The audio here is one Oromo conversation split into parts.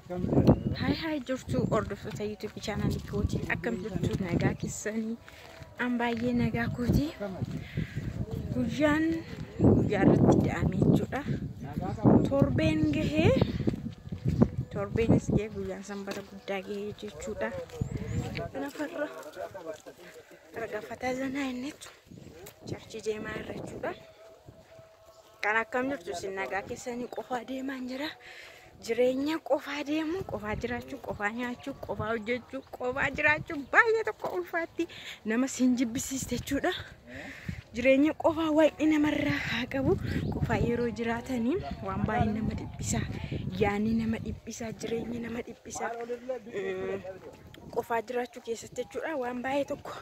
Hi hi jirtu hordoftoota YouTube chaanaalii kooti. Akkam jirtu, nagaa keessanii? An baay'ee nagaa kooti. Guyyaan guyyaa irratti da'ame jechuudha. Torbeen gahee, torbeenis gahee, guyyaan Sanbata Guddaa gahee jechuudha. Kanaaf har'a ragafataa zanaa innitu church deemaa irra jechuudha. Kan akkam jirtu isin, nagaa keessanii? Qofaa deemaan jira. Jireenya qofaa deemu, qofaa jiraachuu, qofaa nyaachuu, qofaa hojjechuu, qofaa jiraachuu baay'ee tokko ulfaatti nama siin jibbisiiste jechuudha. Jireenya qofaa Waaqni namarraa haa qabu. Qofaa yeroo jiraatanii waan baay'ee nama dhiphisa. Yaanni nama dhiphisa, jireenya nama dhiphisa. Qofaa jiraachuu keessatti jechuudha waan baay'ee tokko.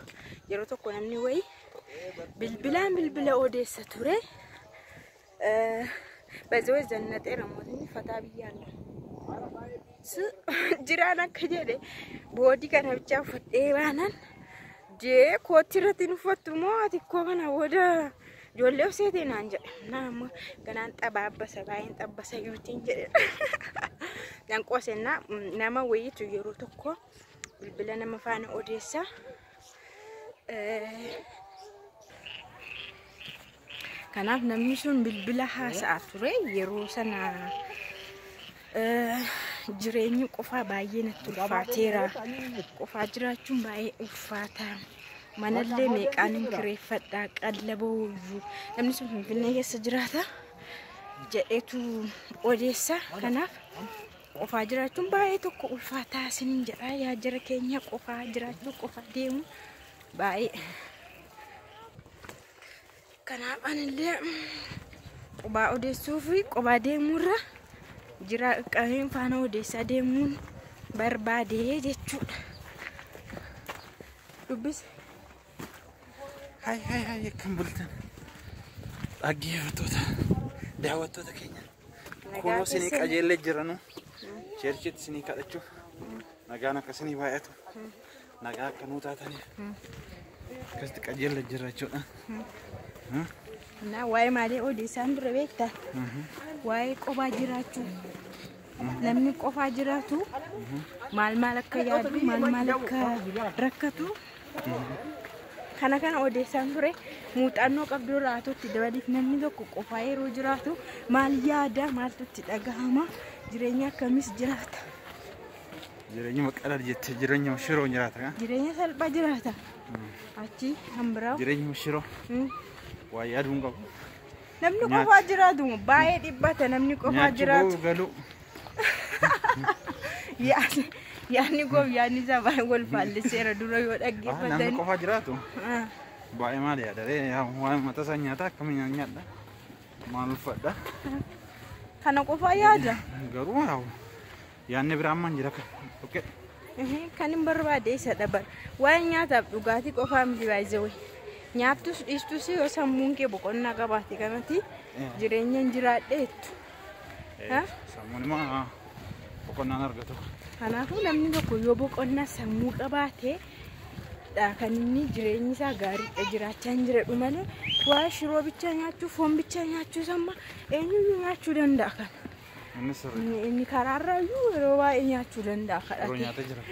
Yeroo tokko namni wayii bilbilaan bilbila odeessa ture. በዚህ ዘነጤ namootni fataa biyyaallu. Jiraan akka jedhe boodii kana bichaa uffadhee baanaan jee kootti irratti hin uffattu moo ati koo kana booda ijoollee of seetee naan jedhe. Naa ammoo ganaan xabaabbasa, baay'een xabbasa yuutiin jedhe. Nan qoosennaa, nama wayiitu yeroo tokko bilbila nama faana odeessa. Kanaaf namni sun bilbila haasa'aa ture. Yeroo sana jireenyi qofaa baay'ee natti ulfaateera. Qofaa jiraachuun baay'ee ulfaata. Manallee meeqaan hin kireeffadhaa, qallaba hoyyuu. Namni sun Finfinnee keessa jiraata jedheetu odeessa. Kanaaf qofaa jiraachuun baay'ee tokko ulfaataa isiniin jedha. Yaa jara keenya, qofaa jiraachuu, qofaa deemu baay'ee. Kanaaf anillee qophaa odeessuu fi qophaa deemuurra jira qabeen faana odeessaa deemuun barbaadee jechuudha. Dubbise. Hai hai hai, akkam bultan? Dhaggeeffattoota, daawwattoota keenya. Kunoo isinii qajeellee jiranu. Churchitti isinii kadhachuuf, nagaan akka isinii baay'atu, nagaa akka nuu taataniif akkasitti qajeellee jirra jechuudha. Naa waa'ee maalii odeessaan dura beektaa? Waa'ee qophaa jiraachuu. Namni qofaa jiraatu maal maal akka yaadu, maal maal akka rakkatu kana kana odeessaan ture. Muuxannoo qabdu raatutti dabaliif, namni tokko qofaa yeroo jiraatu maal yaada, maaltu itti dhagahama, jireenya akkamis jiraata? Jireenyuma qalal jettee, jireenyuma shiroo jiraata. Jireenya salphaa jiraata. Achi kan biraa. Jireenyuma shiroo waa yaaduu hin qabu. Namni qofaa jiraatu baay'ee dhibbata, namni qofaa Nyaachuu jiraatu. Galuu. Yaadni koof yaadni isaa baay'ee wal faalliseera dura yoo Namni dhaggeeffatan. Qofaa jiraatu baay'ee maal yaada? Waan mataa isaa nyaata, akkamiin nyaadha? Maal uffadha? Kana qofaa yaada. Garuu yaadni biraa ammaan jira. Okay. Kan hin barbaade isa dabar. Waa'ee nyaataaf dhugaatii qofaa miti baay'ee. Nyaattus dhiistus yoo sammuun kee boqonnaa qabaate kanatti jireenya hin jiraadheettu. Sammuun immoo boqonnaan argatu. Kanaafuu namni tokko yoo boqonnaa sammuu qabaate kan inni jireenyi isaa gaariidha jiraachaa hin jiredhu malee, waa shiroo bichaa nyaachuu, foon bichaa nyaachuu samma eenyuyyuu nyaachuu danda'a kana. Inni sirrii. Inni karaarraayyuu yeroo baay'ee nyaachuu danda'a Yeroo kadhatee. nyaata jira.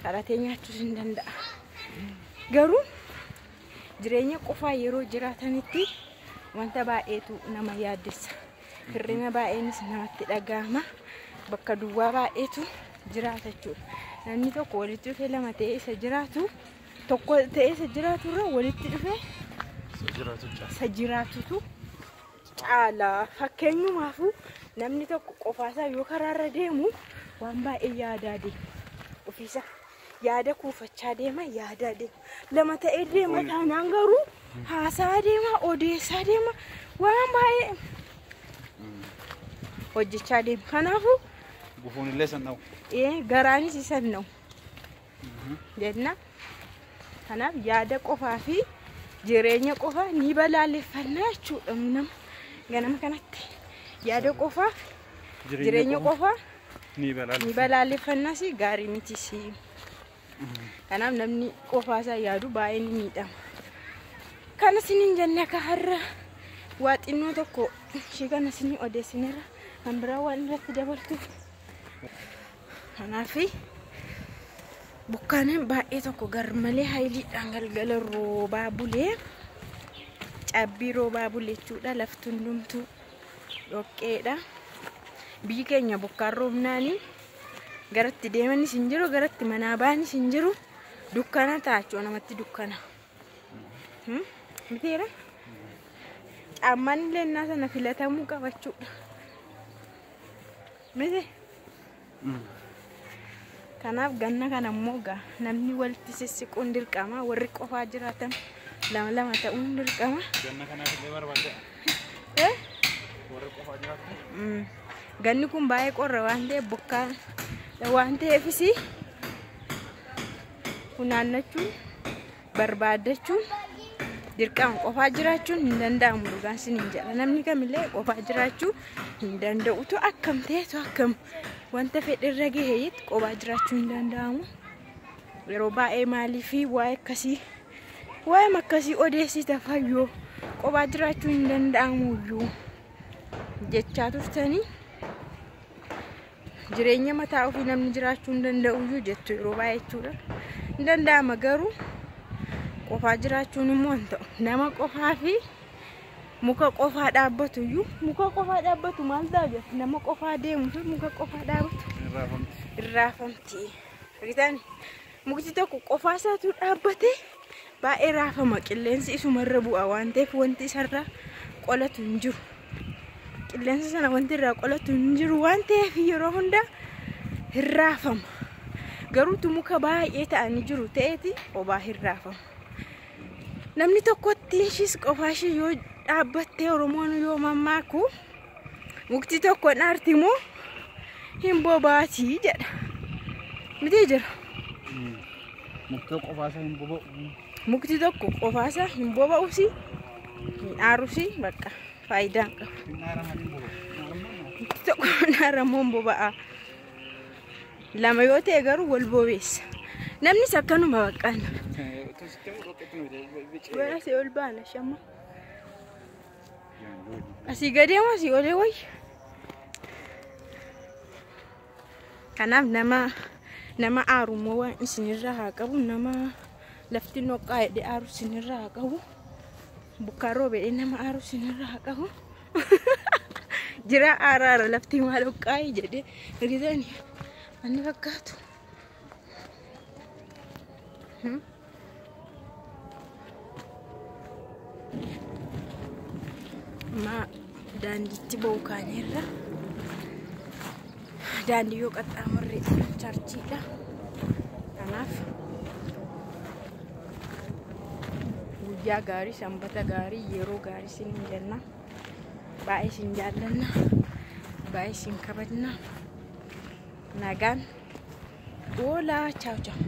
Kadhatee nyaachuus hin danda'a. Garuu jireenya qofaa yeroo jiraatanitti wanta baay'eetu nama yaaddessa. Hir'ina baay'eenis namatti dhagahama. Bakka duwwaa baay'eetu jiraata jechuudha. Namni tokko walitti dhufee lama ta'ee isa jiraatu, tokko ta'ee isa jiraatu irra walitti dhufee Isa jiraatu caala. Isa jiraatutu caala. Fakkeenyumaafuu namni tokko qofaasaa yoo karaarra deemu waan baay'ee yaadaa deema. Ofiisa yaada kuufachaa deema, yaadaa deema. Lama ta'ee deema taanaan garuu haasaa deema, odeessaa deema, waan baay'ee hojjechaa deema. Kanaafuu Gufuun illee san dha'u. Garaanis isa na'u jenna. Kanaaf yaada qofaa fi jireenya qofaa ni balaaleffannaa jechuudha nama ganama kanatti. Yaada qofaa, jireenya qofaa ni ni balaaleffannaa. Balaaleffannaas gaarii mitis. Kanaaf namni qofaasaa yaadu baay'ee ni miidhama. Kana isiniin jenne, akka har'a waa xinnoo tokko ishee kana isinii odeessineerra, kan biraa waan irratti dabaltuuf. Kanaaf bokkaan baay'ee tokko garmalee hayiliidhaan galgala roobaa bulee cabbii roobaa bulee jechuudha. Lafti hundumtuu dhoqqeedha. Biyyi keenya bokkaan roobnaanii garatti deemanis hin jiru, garatti manaa ba'anis hin jiru. Dukkana ta'a namatti dukkana. Miteera? Caammaan illee innaa sana filatamuu qaba jechuudha. Miti? Kanaaf ganna kana immoo gaa namni walitti sissiquun dirqama. Warri qofaa jiraatan lama lama ta'uun dirqama. Ganna kanaaf illee barbaadda. Warri qofaa jiraatan. Ganni kun baay'ee qorra waan ta'eef bokkaan waan ta'eefis funaannachuun barbaaddachuun dirqama. Qofaa jiraachuun hin danda'amu dhugaan siniin jedha. Namni kamillee qofaa jiraachuu hin danda'u. Tu akkam ta'etu akkam wanta fedhirra gaheetti qofaa jiraachuu hin danda'amu. Yeroo baay'ee maaliif waa'ee akkasii waa'ee akkasii odeessita fayyoo qofaa jiraachuu hin danda'amu iyyuu jechaa turtanii. Jireenya mataa ofii namni jiraachuu hin danda'u iyyuu jettu yeroo baay'ee jechuudha. Hin danda'ama garuu qofaa jiraachuun immoo hin ta'u. Nama qofaa fi muka qofaa dhaabbatu iyyuu muka qofaa dhaabbatu maal ta'a jettu nama qofaa deemu fi muka qofaa dhaabbatu irraafamti. Argitaan mukti tokko qofaa isaatu dhaabbatee baay'ee raafama. Qilleensi isumarra bu'a waan ta'eef wanti isarraa qolatu hin jiru. Qilleensa sana wanti irraa qolatu hin jiru waan ta'eef yeroo hunda hin raafama. Garuu muka baay'ee ta'anii jiru ta'eeti qofaa hin raafama. Namni tokkotti ishiis qofaa ishee yoo dhaabbattee Oromoon yoo mammaaku mukti tokko dhaarti moo hin bobaatii jedha. Miti jira. Mukti qofaa isaa hin boba'u. Mukti tokko qofaa isaa hin boba'usi hin aarusi bakka faayidaa hin qabu. Mukti tokko naaramoo hin boba'a. Lama yoo ta'e garuu wal bobeessa. Namnis akkanuma baqqaana. Waan asii ol baana shamma. Asii gadee moo asii olee wayya? Kanaaf nama aaru immoo waan isinirraa haa qabu. Nama lafti noqqaa jedhee aaru isinirraa haa qabu. Bokkaan roobee nama aaru isinirraa haa qabu. Jira aaraara lafti maal dhoqqaa'e jedhee argitanii wanni fakkaatu. Amma daandiitti ba'u kaaneerra. Daandii yoo qaxxaamurre charchiidha. Kanaaf guyyaa gaarii, sanbata gaarii, yeroo gaarii isiniin jenna. Baay'ee isin jaallanna. Baay'ee isin kabajna. Nagaan oolaa. Chaaw chaaw.